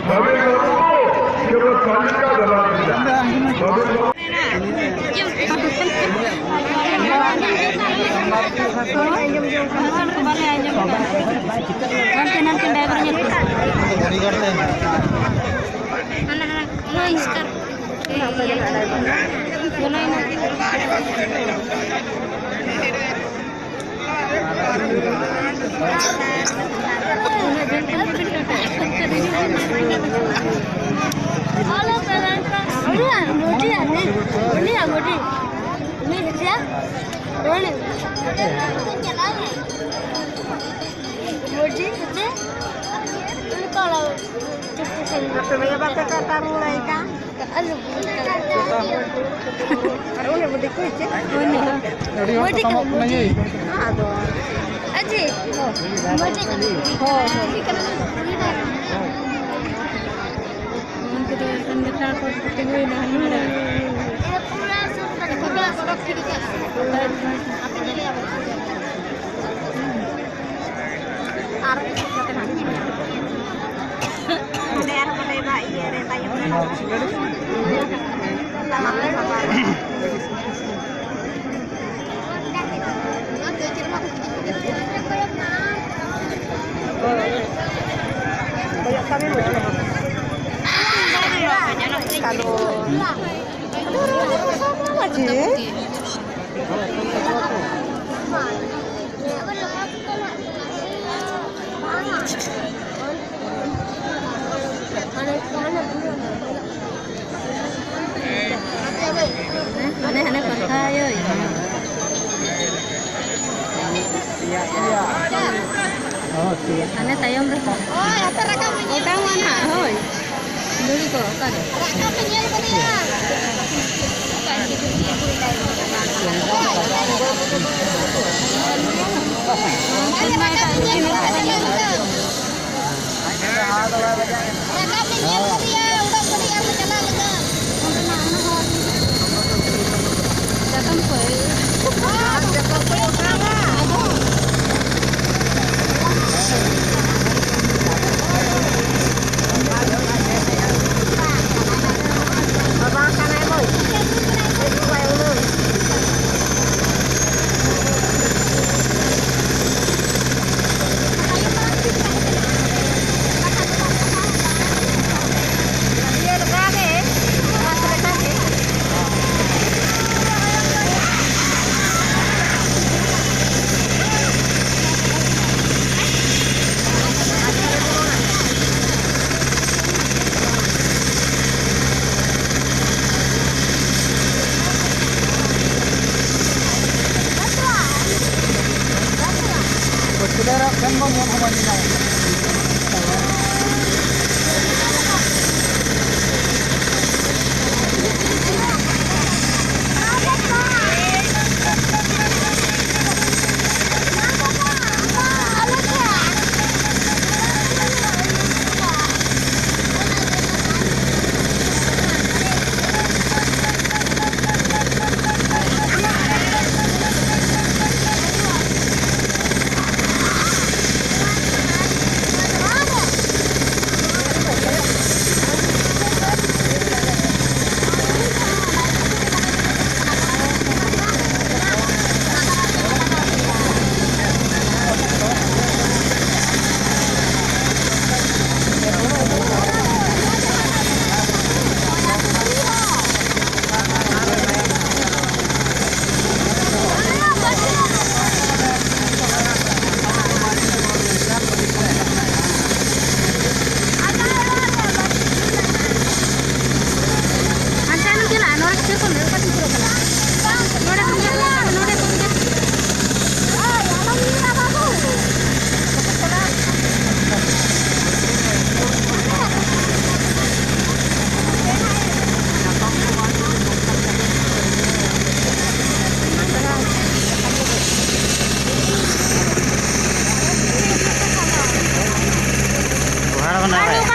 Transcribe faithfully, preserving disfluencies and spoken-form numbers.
ᱵᱷᱟᱵᱮ ᱜᱚᱨᱚᱵ ᱠᱮᱵᱚᱞ ᱠᱟᱞᱤᱠᱟ ᱫᱟᱞᱟᱞ ᱫᱤᱞᱟ᱾ ᱵᱷᱟᱵᱮ ᱜᱚᱨᱚᱵ ᱦᱟᱱᱛᱮ ᱱᱟᱱᱛᱮ ᱰᱟᱭᱵᱟᱨ ᱧᱮᱞ ᱠᱚᱢ᱾ ᱦᱟᱱᱟ, ᱦᱟᱱᱟ, ᱱᱚᱣᱟ ᱤᱥᱠᱟᱨ᱾ ᱟᱯᱮ ᱵᱟᱯᱮ ᱠᱟᱴᱟ ᱨᱩᱣᱟᱹᱲ ᱟᱭ ᱠᱟᱱ? ᱟᱨ ᱩᱱᱤ ᱵᱩᱰᱷᱤ ᱠᱚ ᱪᱮᱫ? ᱟᱹᱰᱤ ᱦᱚᱲ ᱠᱚ ᱥᱟᱢᱟᱜ ᱠᱟᱱᱟ ᱭᱮ᱾ ᱟᱫᱚ ᱟᱡᱤ, ᱢᱚᱡᱽ ᱜᱮ᱾ ᱦᱳᱭ, ᱦᱳᱭ᱾ ᱩᱱᱠᱩ ᱫᱚ ᱮᱠᱷᱚᱱ ᱱᱮᱛᱟᱨ ᱠᱚ ᱛᱤᱸᱜᱩᱭᱮᱱᱟ ᱦᱟᱱᱟ ᱨᱮ᱾ ᱟᱨ ᱚᱸᱰᱮ ᱟᱨᱦᱚᱸ ᱠᱚ ᱞᱟᱹᱭ ᱫᱟ ᱤᱭᱟᱹ ᱨᱮ ᱛᱟᱭᱚᱢ ᱨᱮ᱾ ᱛᱟᱞᱟ ᱨᱮ ᱵᱟᱵᱟ᱾ ᱠᱚᱭᱚᱜ ᱠᱟᱜ ᱢᱮ, ᱢᱟᱹᱡᱷᱤ ᱵᱟᱵᱟ ᱧᱮᱞᱚᱜ ᱠᱟᱱᱟ᱾ ᱠᱟᱞᱚ᱾ ᱟᱫᱚ ᱨᱚᱲ ᱟᱸᱡᱚᱢᱚᱜ ᱠᱟᱱᱟ, ᱢᱟᱹᱡᱷᱤ᱾ ᱦᱟᱱᱮ, ᱦᱟᱱᱮ ᱯᱟᱝᱠᱷᱟ ᱤᱭᱟᱹ ᱦᱩᱭᱩᱜᱼᱟ᱾ ᱦᱟᱱᱮ ᱛᱟᱭᱚᱢ ᱨᱮ᱾ ᱦᱳᱭ, ᱟᱯᱮ ᱨᱟᱠᱟᱵ ᱯᱮ, ᱧᱮᱞ ᱚᱴᱟᱝᱚᱜᱼᱟ ᱱᱟᱦᱟᱜ, ᱦᱳᱭ᱾ ᱫᱷᱩᱲᱤ ᱠᱚ ᱚᱠᱟᱨᱮ? ᱨᱟᱠᱟᱵ ᱯᱮ, ᱧᱮᱞ ᱠᱚ ᱦᱩᱭᱩᱜᱼᱟ᱾ ᱨᱟᱠᱟᱵ ᱯᱮ, ᱧᱮᱞ ᱠᱚ ᱦᱩᱭᱩᱜᱼᱟ᱾ ᱨᱟᱠᱟᱵ ᱯᱮ, ᱧᱮᱞ ᱠᱚ ᱦᱩᱭᱩᱜᱼᱟ, ᱩᱰᱩᱠ ᱠᱟᱹᱴᱤᱡ ᱟᱨ ᱞᱮ ᱪᱟᱞᱟᱜ ᱞᱟᱹᱜᱤᱫ᱾ ᱪᱟᱛᱚᱢ ᱠᱚ᱾ ᱦᱳᱭ, ᱪᱟᱛᱚᱢ ᱠᱚ ᱚᱴᱟᱝᱟ᱾ ᱟᱹᱞᱩ